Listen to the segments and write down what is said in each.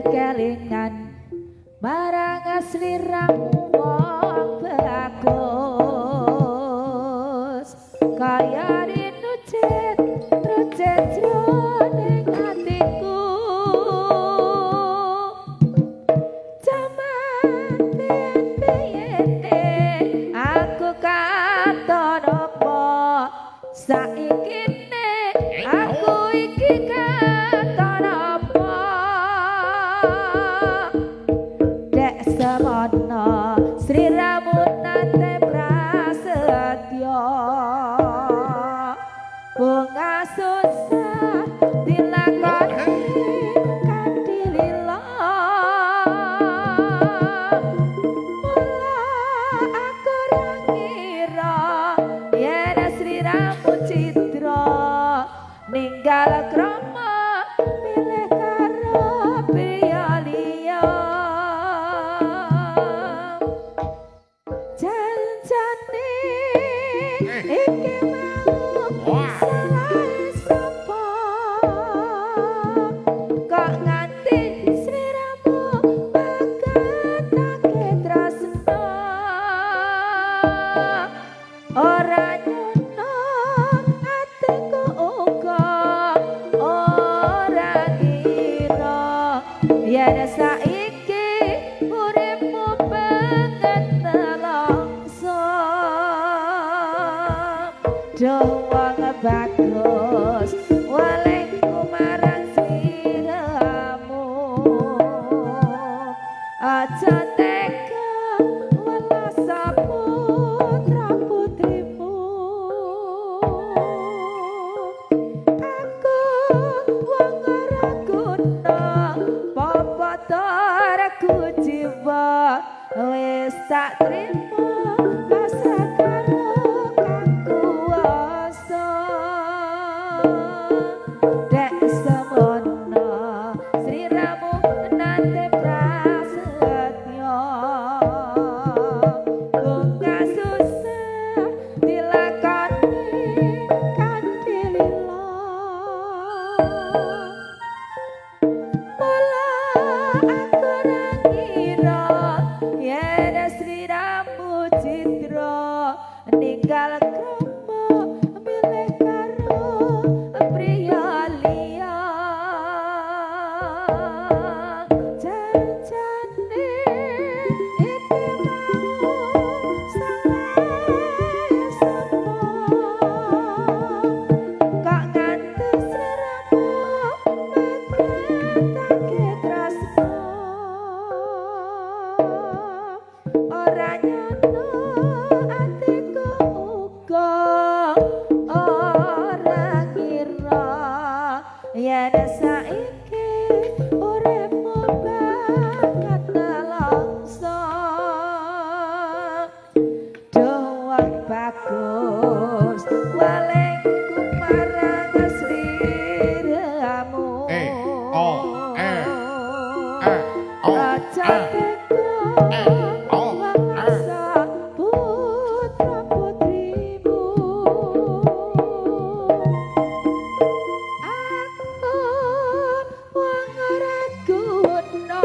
Kelingan marang sliramu wong bagus kaya rinucet rucet jroning atiku jaman biyen-biyene aku katon apa saiki aku iki katon apa dek semono sliramu nate prasetyo bunga susah dilakoni kanthi lila mula aku ora ngira yen sliramu cidra ninggal krama milih karo priya liya janjane iki mau salah sapa kok nganti sliramu megatake tresna ora nyono atiku uga ora ngira yen saiki uripmu banget nelongso duh wong bagus walehku marang sliramu aja tega welas putra putrimu aku wong ora guna popotorku jiwa wis tak trimo pasrah karo kang kuwasa dek semono sliramu nate prasetyo bunga susah dilakoni kanthi lila mula aku ora ngira yen sliramu cidra ninggal krama milih karo priya liya janjane iki mau salah sapa kok nganti sliramu megatake tresna ora nyono atiku uga ora ngira yen saiki uripmu banget nelongso duh wong bagus walengku marang sliramu E, O, E, E, O, aja E, tega E, O, E. welas putra putrimu aku wong ora guna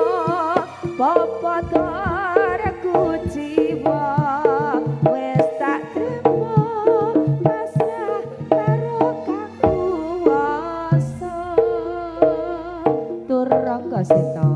popotorku jiwa wis tak trimo pasrah karo kang kuwasa Turangga Seta.